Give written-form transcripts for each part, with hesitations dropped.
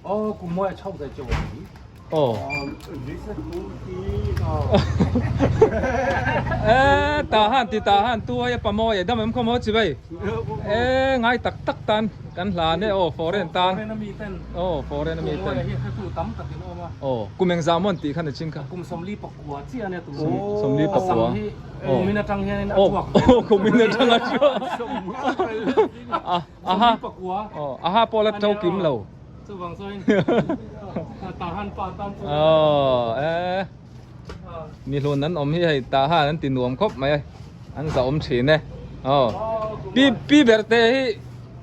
Aw kum mawi a chhawk zai chu awm. Aw. E ta han ti ta han tu ai pa mawi dam em khaw maw chi bai. E ngai tak tak tan kan hlan e aw foreign tan. Foreign ami ten. Aw foreign ami ten. Kum mawi hi hretu tam takin awm a. Aw kum engzah maw an tih khan a chin kha. Kum 44 chiah ania tu. 44. A sam hi kumin atang hianin a thuak ve. Aw kumin atang a thuak. Aha. Aw aha pawh la to kim lo. Chuvang chuan Tahan pa tan chu. Aw e. Mi hlun an awm hi hei Tahan an ti nuam khawp mai an za awm thin e. Aw. Pi pi ber te hi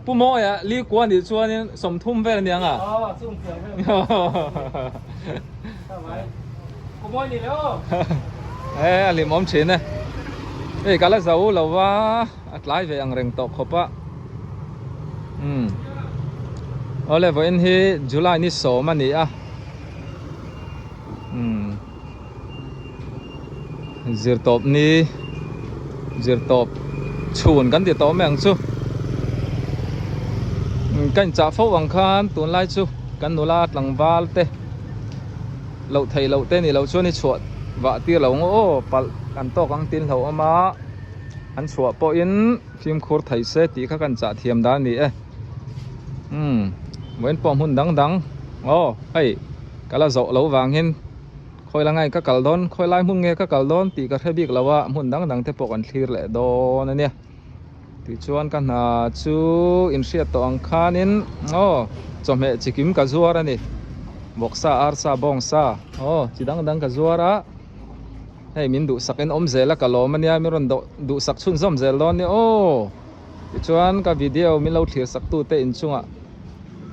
Pu Mawia li kua nih chuanin 30 vel aniang a. Aw chung thiam vel. Pu Mawi ni le aw. E a hlim awm thin e. Hei ka la zo lo va a tlai ve ang reng tawh khawp a. Umm awle vawiin hi July ni 10 a ni a umm zirtawp ni zirtawp chhun kan ti tawh mai ang chu ka inchah fo ang khan tunlai chu kan nula tlangval te loh theih loh te nih loh chuan i chhuah vah tir lo ang aw palh kan tawk ang tin hlauhawm a an chhuah pawhin. Fimkhur thei se tih kha kan chah thiam dan a ni e. Umm vawiin pawh hmun dang dang aw hei ka la zawh lo vangin khawi la ngai ka kal dawn khawi lai hmun nge ka kal dawn tih ka hre bik lo a hmun dang dang te pawh kan thlir leh dawn a nia. Tichuan ka hna chu inhriat tawh ang khanin aw chawhmeh chikim ka zuar a ni. Vawksa arsa bawngsa aw chi dang dang ka zuar a. Hei min duhsak in awm zel a ka lawm ania min rawn duhsak chhunzawm zel dawn nia aw tichuan ka video min lo thlir sak tute inchungah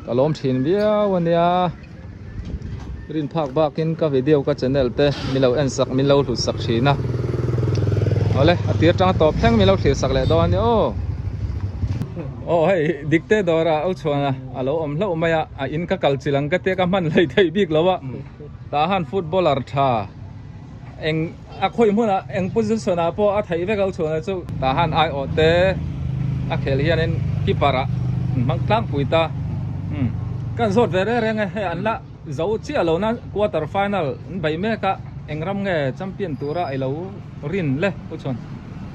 ka lawm thin viau ania rin phak bakin ka video ka channel te min lo en sak min lo hlut sak thin a awle a tir tang tawp thleng min lo thlir sak leh dawn ania aw aw hei dikte dawrah au chhuan a a lo awm hlauh mai a a in ka kal chilh ang ka tia ka hman hlei theih bik lo a tah han footballer tha. Eng a khawi hmunah eng position ah pawh a theih vek a chhuahna chu tah han aiawh te a khel hianin keeper ah an hmang tlangpui ta umm kan zawt ve reng reng e hei an la zo chiah lo na quarter final an bei mek a eng ram nge champion tura i lo rin le u chuan.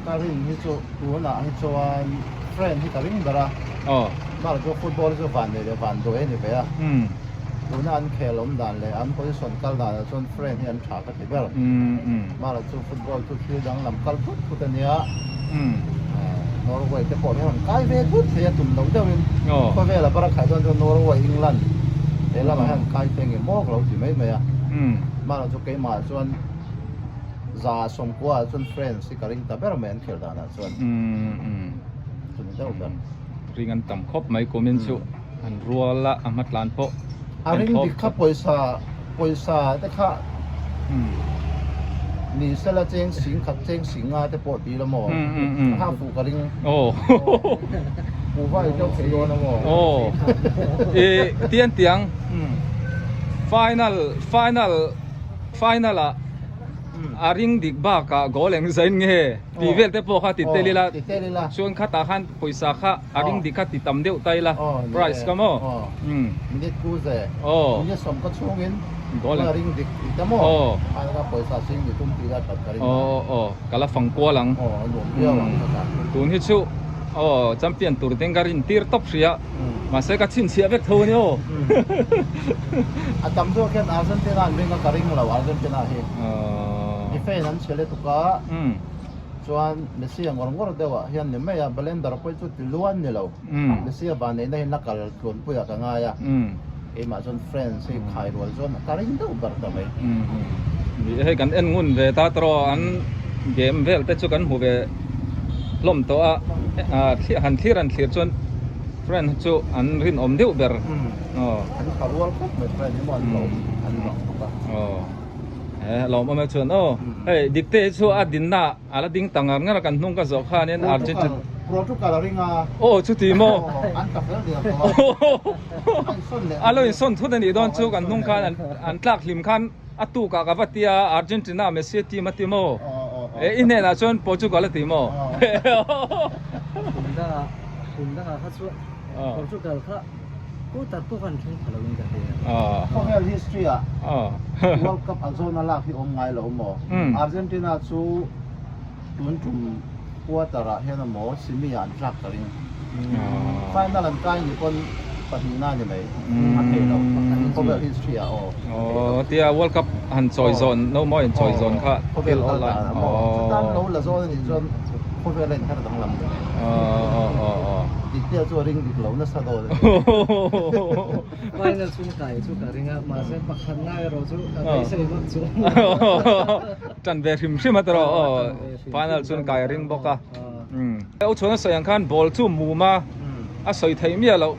Ka rin hi chu tunah hi chuan friend hi ka ring ber a. Aw. Mahse chu football hi chu van nei leh van duai a ni ve a. Tuna an khel awm dan leh an position kal danah chuan friend hi an tha ka ti ber. Mahse chu football chu thil danglam kal thut thut a nia. Norway te pawh hi a rawn kai ve thut thei a tum loh deuhin khawvela bara khai dawn chuan Norway, England he lamah hian kai te nge maw ka lo ti mai mai a. Mahse chu keimah chuan 190 ah chuan friends hi ka ring ta ber mai an khel danah chuan chumi deuh ber. Ring an tam khawp mai kumin chu an rual a a hma tlan pawh A ring dik kha pawisa pawisa te kha ni sela cheng sing khat cheng sing nga te pawh ti la maw a ha fuh ka ring pu vai deuh thei dawn a maw i tian tiang final final final ah a ring dik bakah goal eng zain nge tih vel te pawh kha ti tel ila chuan khatah khan pawisa kha a ring dik kha ti tam deuh ta ila price kha maw minute ku ze minute sawm ka chhungin goal a ring dik tih ta maw kha pawisa sing ni tum tih la that ka ring aw ka la fang kual ang tun hi chu aw champion tur ten ka rin tir tawp hria mahse ka chhinchhiah vek tho a ni aw a tam zawk hian Argentina an ring a ka ring lo Argentina hi defense an chhe lutuk a chuan Messi a ngawr ngawr deuh ah hian ni mai a Ballon d'Or pawh chu ti luan ni lo Messi a vanneihna hi na kal tluanpui ah ka ngai a keimah chuan France hi khai rual chuan ka ring deuh ber ta mai. Hei kan en ngun ve ta tawh an game vel te chu kan hmu ve hlawm tawh a han thlir an thlir chuan France chu an rinawm deuh ber. An tha rual khawp mai friend hi maw an lawm an lawm bawk a. Aw he lawm awm e chuan aw hei dikte hi chu a dinna a la ding ta ngar ngar a kan hnung ka zawh khanin Argentina Portugal a ring a. Aw chuti maw. An ta fel der tawh a. An sawn leh. A lo insawn thut a nih dawn chu kan hnung khan an tlak hlim khan a tukah ka va tia Argentina Messi a team a ti maw. E i hnenah chuan Portugal a ti maw. Kum dangah kum dangah kha chuan Portugal kha. Quarter pawh kan thleng pha lo in ka hria. Khawvel history ah World Cup a zawn a lak hi awm ngai lo maw? Argentina chu tun tum quarter ah hian emaw semi ah an tlak ka ring. Final an kai ni pawn pahnihna ni mai a thei lo. Khawvel history ah aw. Aw tia World Cup han chawi zawn no maw in chawi zawn kha khawvel kal dan a maw chutan lo la zawn a nih chuan khawvel a inher danglam ni mai. Dikte chu a ring dik lo nasa dawn a ni. Final chung kai chu ka ring a mahse pakhatna erawh chu ka beisei vak chu. Tan ve hrim hrim a tawh aw final chun kai ring bawk a. U chhuan a sawi ang khan ball chu mum a a sawi theih miah loh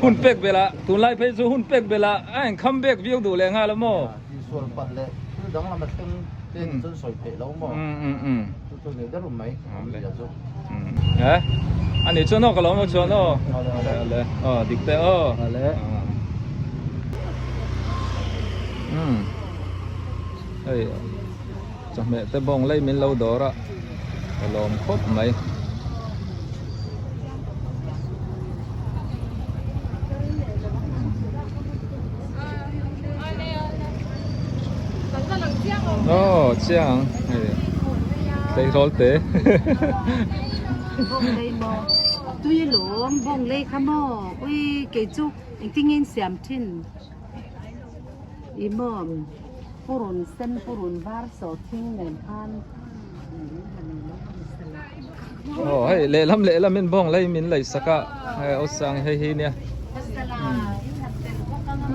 hun pek belah tunlai phei chu hun pek belah a in kham bek viau duh leh nghal a maw. Tihsual palh leh thil danglam a thleng te ni chuan sawi theih lo maw chu chu ni der mai awmzia chu. Eh ani chuan aw ka lo maw chuan aw le aw dik te aw le um hei Chawhmeh te bawng lei min lo dawr a, ka lawm khawp mai. Aw chiang hei tleirawl te. Bawng lei maw tui lawm bawng lei kha maw ui kei chu engtin nge in siam thin i maw. Purun sen purun var sawhthing nen khan Aw hei lehlam lehlam in bawng lei min lei sak a hei aw sang hei hi nia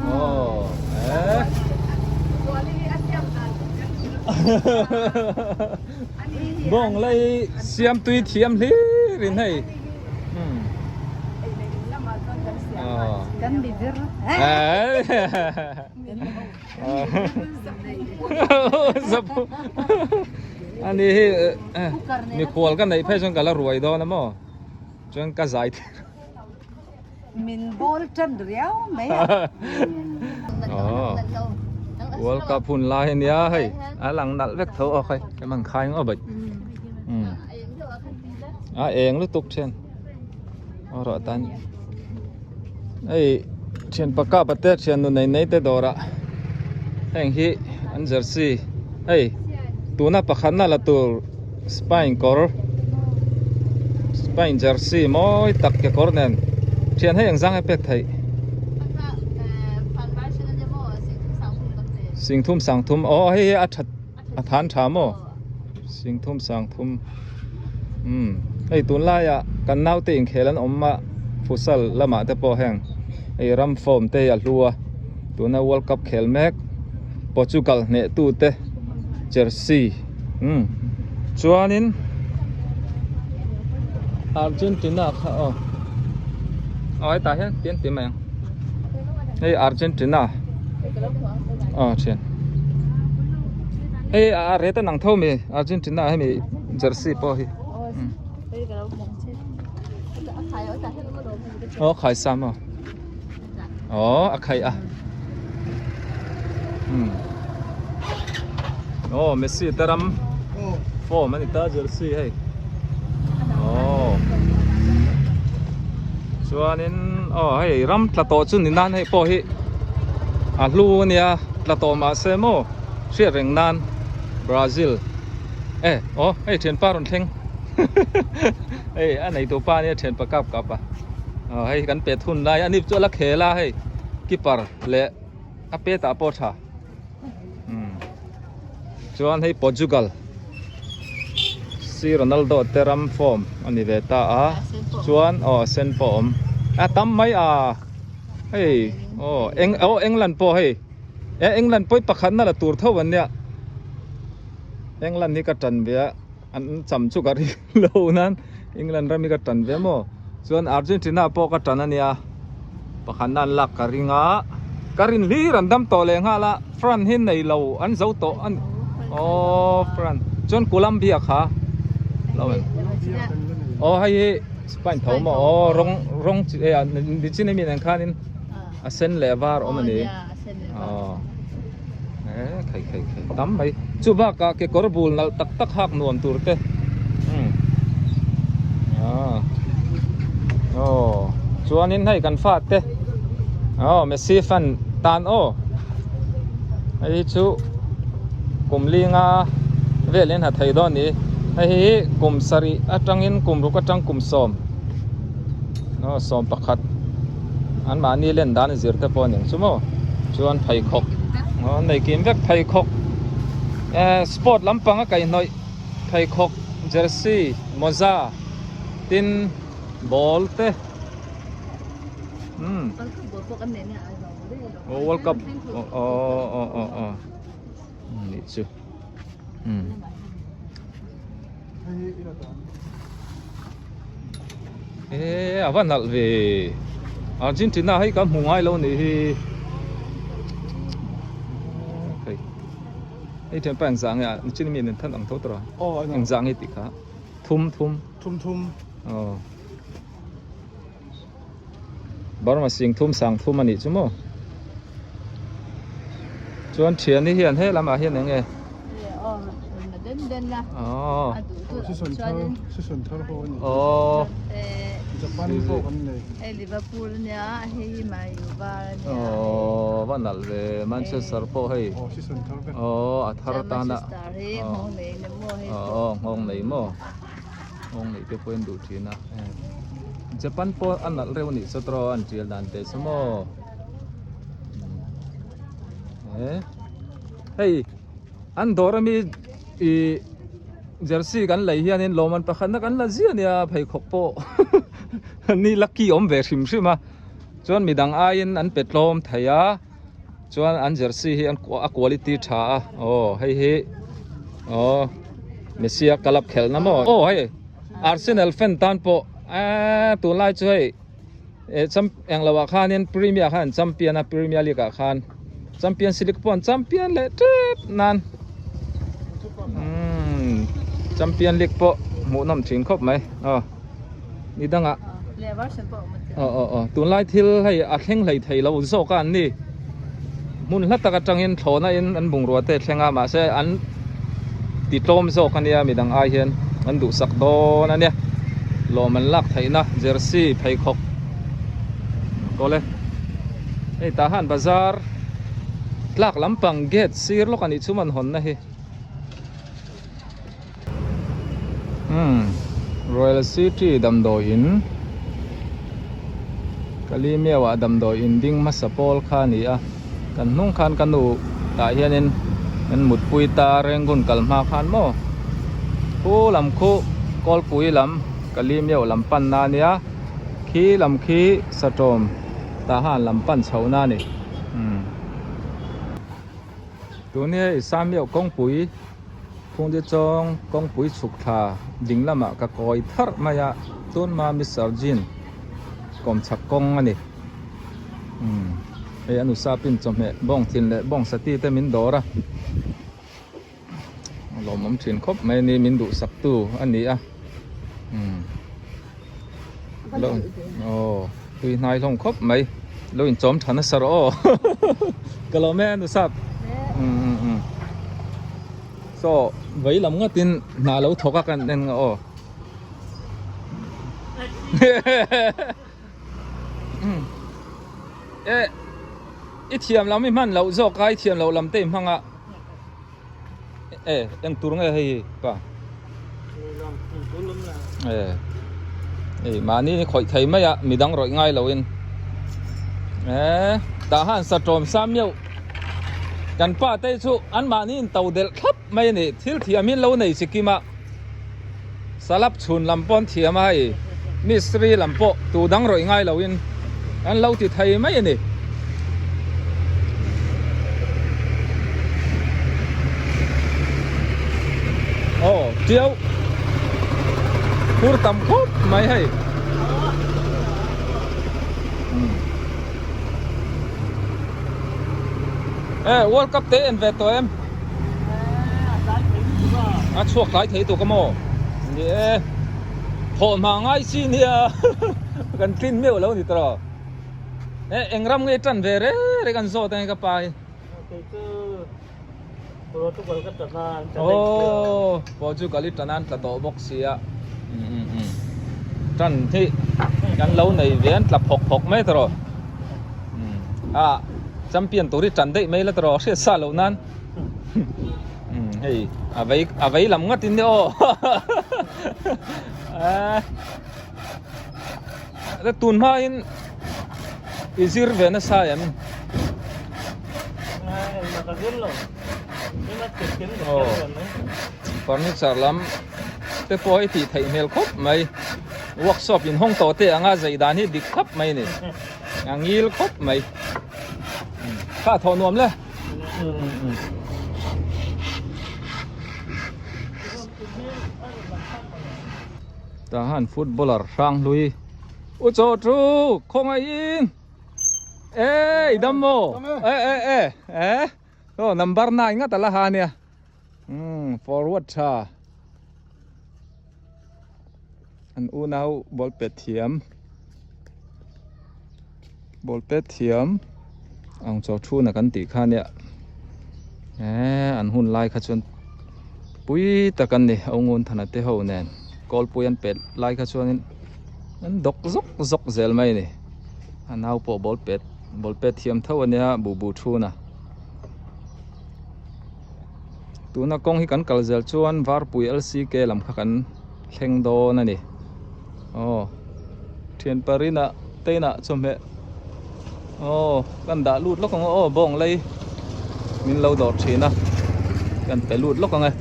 aw eh bawng lei siam tui thiam hlir in hei Kan mi vir Ani hi mikhual ka neih phei chuan ka la ruai dawn a maw chuan ka zai thei Min ball tan riau mai a. Aw World Cup hun lai ania hei a lang nalh vek tho awk hei ka man khai ngawt baih a eng lutuk thian aw rawh tan Hei thian paka pate thian nu nei nei te dawrah heng hi an jersey hei tuna pakhatna la tur Spain kawr Spain jersey mawi tak kekawr nen thian hei engzang nge pek theih singthum sangthum aw hei hi a that a than tha maw singthum sangthum umm hei tunlaiah kan naute inkhel an awm a futsal lamah te pawh heng hei ram form te hi a hlu a tuna world cup khel mek Portugal hneh tu te jersey umm chuanin Argentina kha aw aw hetah hian ti an ti mai ang hei Argentina aw thian hei a rate an ang tho mi Argentina hemi jersey pawh hi aw khai sam aw aw a khai a aw Messi te ram form a ni ta jersey hei aw chuanin aw hei ram tla tawh chu ni nan hei pawh hi a hlu a nia tla tawh mahse maw hriat reng nan Brazil e aw hei thianpa rawn thleng hei a neitu pa nia thianpa kap kap a aw hei kan pet hun lai a ni chu a la khel a hei keeper leh a pet ah pawh tha umm chuan hei Portugal si Ronaldo te ram form a ni ve ta a chuan aw a sen pawh a awm a tam mai a hei aw eng aw England pawh hei e England pawh hi pakhat na la tur tho an nia England hi ka tan ve a an cham chu ka ring lo nan England ram hi ka tan ve maw chuan Argentina pawh ka tan a nia pakhat na an lak ka ring a ka rin hlir an dam tawh leh nghal a France hi nei lo an zo tawh a ni aw France chuan Colombia kha lo en aw hei hi Spain tho maw aw rawng rawng chi eh ni chin ami nen khanin a sen leh a var awm a ni aw eh khai khai khai tam mai chu bakah kekawr bul nalh tak tak hak nuam tur te umm ah aw. Chuanin hei kan fate aw Messi fan tan aw hei hi chu kum linga velin ha thei dawn ni hei hi kum sarih atangin kum ruk atang kum sawm aw sawm pakhat an mahni len dan zir te pawh a ni ang chu maw chuan pheikhawk aw an nei kim vek pheikhawk eh sport lampang a kaihhnawih pheikhawk jersey mawza tin ball te umm aw world cup aw aw aw aw nih chu umm e a va nalh ve Argentina hei ka hmu ngai lo nih hi hei hei thianpa engzah nge a nichin mi nen than ang tho tawh a engzah nge tih kha. Thum thum. Thum thum. Aw. Burma sing thum sang thum a nih chu maw. Chuan thian hi hian he lamah hian eng nge? Aw. Season thar season thar ho a ni. Aw. Japan pawh kan nei. Hei Liverpool a nia hei Man U var a nia. Aw va nalh ve Manchester pawh hei. Aw season thar vek. Aw a thar tana. Manchester hi nghawng nei. Aw nghawng nei maw nghawng neih te pawhin duh thin a Japan pawh a nalh reuh anih chu tawh an tial dan teh chu maw eh hei an dawr ami ih jersey kan lei hianin lawmman pakhatna kan la ziah ania pheikhawk pawh ni lucky awm ve hrim hrim a chuan midang aiin an pe tlawm thei a. Chuan an jersey hi a quality tha a aw hei hi aw Messi a club khelhna maw aw hei Arsenal fan tan pawh eee tunlai chu hei eh cham englo ah khanin premier khan an champion a premier league ah khan champions league pawh an champion leh tep nan umm champion league pawh hmuhnawm thin khawp mai aw. Ni dangah aw aw aw tunlai thil hei a thleng hlei thei lo zawk a an ni hmun hla tak atangin thlawhna in an bungrua te a thleng a mahse an ti tlawm zawk a nia midang ai hian an duhsak dawn a nia lawm an lak theihna jersey pheikhawk tawle hei tah han bazar tlak lampang gate sir lawk a nih chu man hawnna hi. Umm Royal City damdawi in Kalimeu ah damdawi in ding hmasa pawl kha a ni a kan hnung khan ka nu tah hianin an mutpui ta Rangoon kal hma khan maw khu lam khu Kawlpui lam Kalimeu lam pan na ania khi lam khi Satawm tah han lam pan chho na a ni umm. Tun hi hei Samiau kawngpui Phungdi chawng kawngpui chhuk thla ding lamah ka kawi tharh mai a tun hma Mister Jean kawmchhak kawng a ni umm hei a nusa pin chawhmeh bawng thin leh bawng sati te min dawr a a lawmawm thin khawp mai a ni min duhsak tu a ni a umm lo aw tui hnai hlawm khawp mai lo inchawm tha nasa rawh aw ka lawm e nusap umm umm umm saw vei lam ngatin hna lo thawk a kan en nga aw eh i thiam lam i hman loh zawk a i thiam loh lam te i hmang a e eng tur nge hei hi pa e ei mahni ni khawih thei mai a midang rawih ngai lo in e tah han satawm sa miau kan pa te chu an mahni in to delh thlap mai a ni thil thiam hi an lo nei chikim a salap chhun lam pawh an thiam a hei mistri lam pawh tu dang rawih ngai lo in an lo ti thei mai a ni. Aw tiau phur tam khawp mai hei e world cup te en ve tawh em a chhuak tlai thei tuk a maw ni e thawh hma ngai chi nia kan tlin meuh lo ni tawh e eng ram nge tan ve reng reng an zawt ang ka pa hi aw Portugal i tan an tla tawh bawk sia tan hi Kan lo nei ve an tla phawk phawk mai tawh rawh. A champion tur hi tan daih mai la tawh rawh hriat sa loh nan. Hei a vei a vei lam ngat in aw. A tun hma in i zir ve nasa em? Furniture lam te pawh hi tih theih hmel khawp mai workshop in hawng tawh te anga zai dan hi dik khawp mai a ni a ngil khawp mai kha thawh nuam le tah hian footballer hrang hlui u chaw thu khawngaihin ê i dam maw ê ê ê ê aw number 9 ngat a la ha nia umm forward tha an unau ball pet thiam ball pet thiam ang chaw thuna kan tih kha nia eh an hun lai kha chuan pui tak an ni a ungun thana te ho nen kawlpui an pet lai kha chuanin an dawk zawk zawk zel mai a ni a nau pawh ball pet ball pet thiam tho a nia buh buh thuna. Tuna kawng hi kan kal zel chuan Varpui LCK lam kha kan thleng dawn a ni. Aw thian parina teinah chawhmeh aw kan dah lut lawk ang aw bawng lei min lo dawr thin a kan pe lut lawk ang e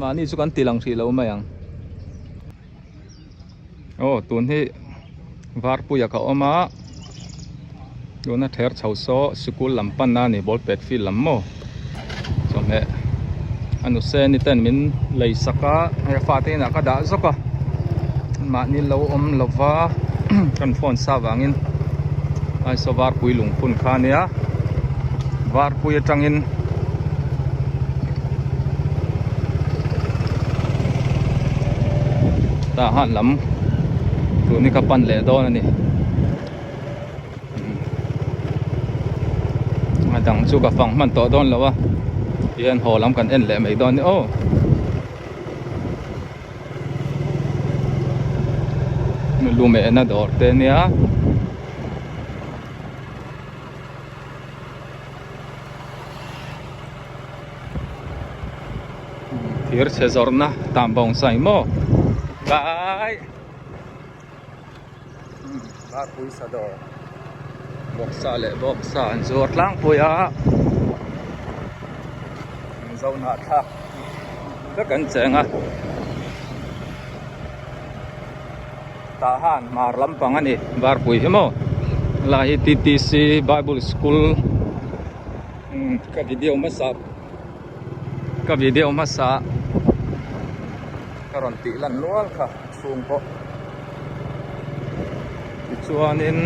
mahni chu kan ti lang hrih lo mai ang. Aw tun hi Varpuia ka awm a tuna ther chho saw sikul lam pan a ni ball pet field lam maw chawhmeh a nuse ni ten min lei sak a hei a fate inah ka dah zawk a mahni lo awm lova kan phone sa vangin ai saw Varpui lungphun kha a nia Varpui atangin. Tah han lam tun hi ka pan leh dawn a ni a dang chu ka fang hman tawh dawn lo a tihian haw lam kan en leh mai dawn a ni aw. Lumehna dawr te a nia. Thir chhe zawrhna tam bawng sai maw tlai Varpui sa dawr bawksa leh bawksa an zuar tlangpui a Mizo hnahthlak vek an cheng a tah han hmar lampang a ni Varpui hi maw lai hi TTC Bible School ka video hmasa ka video hmasa ka rawn tih lan nual kha chhung pawh tichuanin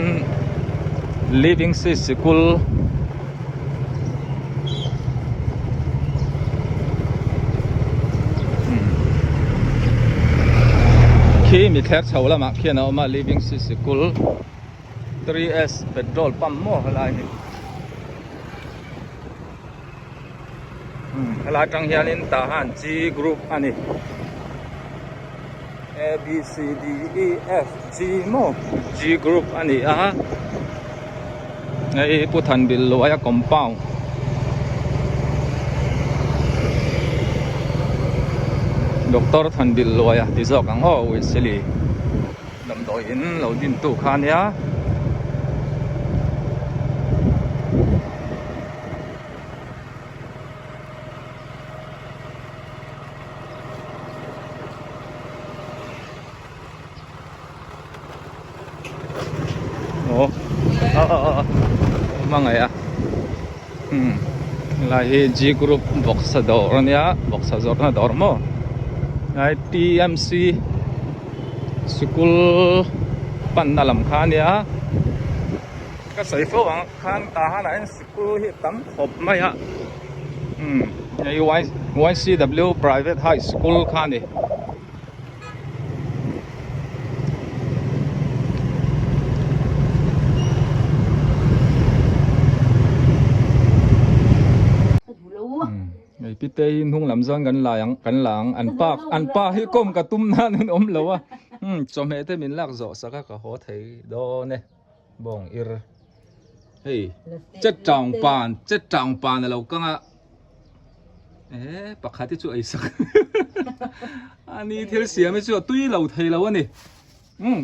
Living Sea Sikul khi mi thler chho lamah khian a awm a Living Sea Sikul 3S petrol pump maw helai hi. Helai atang hianin tah han G group a ni A B C D E F G maw G group a ni a hei Pu Thanbil Luaia compound Doctor Thanbil Luaia ti zawk ang aw Uisili damdawi in lo din tu kha ania. Ồ, ờ ờ ờ hmangaih a umm helai hi G group vawksa dawr ania vawksa zawrhna dawr maw helai T M C sikul panna lam kha ania ka sawi fo ang khan tah hanah hian sikul hi a tam khawp mai a umm hei Y Y C W private high school kha a ni. Hei pite hi hnung lam zawn kan la ang kan la ang an pa an pa hi kawm ka tum nan an awm lo a. Chawhmeh te min lak zawh sak a ka haw thei dawn e bawng ir hei che tang pan che tang pan a lo kang a e pakhat hi chu ei sak ani thil siam hi chu a tui lo thei lo a ni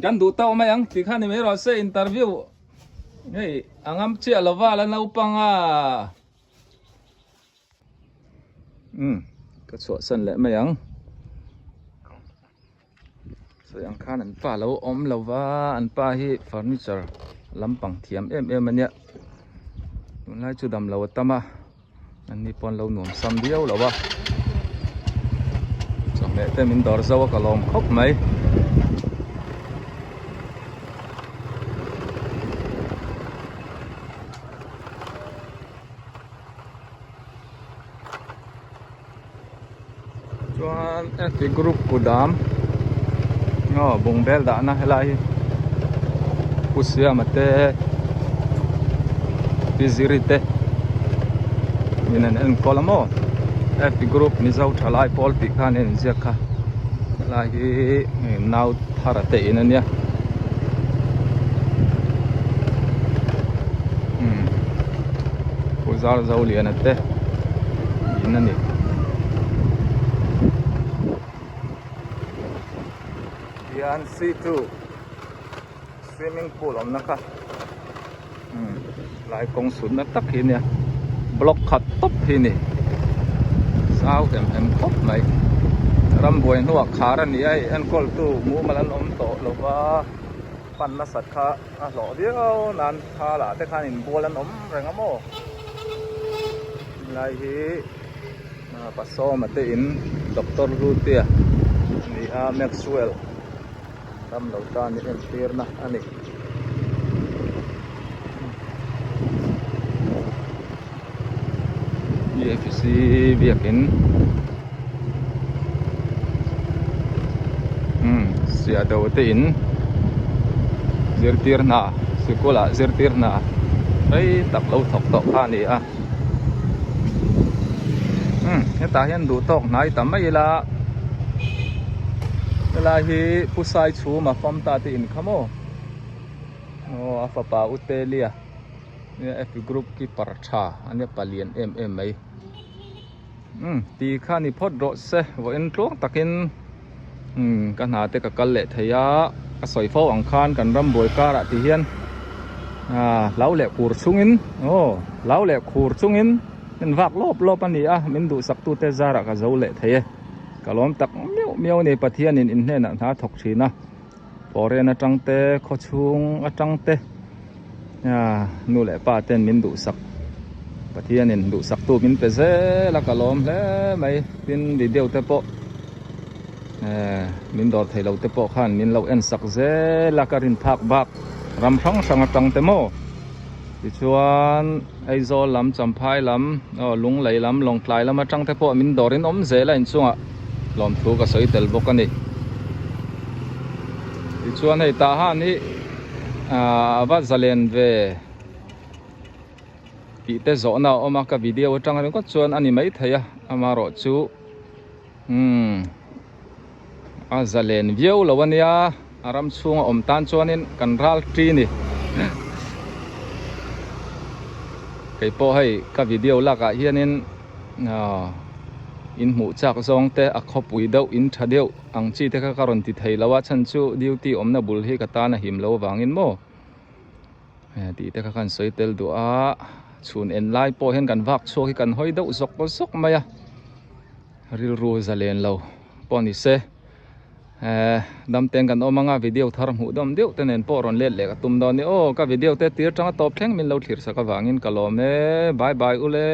kan duh tawk mai ang tih kha ni mai rawh se interview hei a ngam chiah lova la naupang a. Umm ka chhuahsan leh mai ang sawi ang khan an pa lo awm lo va an pa hi furniture lampang thiam em em a nia tunlai chu dam lo a tam a an ni pawh an lo nuam sam viau lo a chawhmeh te min dawr zo a ka lawm khawp mai. Chuan FP group kudam aw bungbel dahna helai hi Pu Siama te Pi Ziri te min an enkawl a maw FP group Mizo thalai pawl tih khan a inziak kha helai hi nau thara te in ania. Pu Zarzoliana te in a ni. Hian C2 swimming pool awmna kha lai kawng sutna tak hi nia block khat tawp hi ni zau hem hem khawp mai rambuai hnuah khar a ni a hei enkawl tu mumal an awm tawh lova pan nasat kha a hlawh viau nan thla te khan inbual an awm reng a maw helai hi Pasawma te in Doctor Lutea a ni a Maxwell ram lo tan i entirna a ni. EFC biakin umm siah deuh te in zirtir hna sikul ah zirtir hna rei tak lo thawk tawh kha a ni a umm hetah hian duh tawk hnai ta mai ila helai hi Pu Saichhuma fam ta te in kha maw aw a fapa U Telia. Nia F group keeper tha a nia palian em em mai umm ti kha ni phawt rawh se vawiin tluang takin umm ka hna te ka kal leh thei a ka sawi fo ang khan kan ram buai karah ti hian ah hlau leh khur chungin aw hlau leh khur chungin en vak lawp lawp a ni a min duhsak tute zarah ka zo leh thei e ka lawm tak miau miau a ni Pathianin in hnenah hna thawk thin a. Foreign atang te khawchhung atang te ah nu leh pa ten min duhsak Pathianin duhsak tu min pe zel a ka lawm hle mai tin video te pawh eh min dawr thei lo te pawh khan min lo en sak zel a ka rin phak bak ram hrang hrang atang te maw tichuan Aizawl lam Champhai lam aw Lunglei lam Lawngtlai lam atang te pawh min dawrin awm zel a inchungah lawmthu ka sawi tel bawk a ni. Tichuan hei tah han hi aah a va zalen ve tih te zawhna a awm a ka video atang ringawt chuan a ni maithei a amaherawh chu umm a zalen viau lo a nia a ram chhunga awm tan chuanin kan ral ṭi ni keipawh hei ka video lakah hianin aaa in hmuh chak zawng te a khawpui deuh in tha deuh ang chi te kha ka rawn ti thei lo a chhan chu duty awmna bul hi ka tan a him lo avangin maw tih te kha kan sawi tel duh a chhun en lai pawh hian kan vak chhuak hi kan hawi deuh zawk zawk mai a rilru zalen lo pawh ni se. Ehh dam teng kan awm anga video thar hmuh dawm deuh te nen pawh rawn let leh ka tum dawn ni aw ka video te tir tanga tawp thleng min lo thlir sak avangin ka lawm e bye bye ule.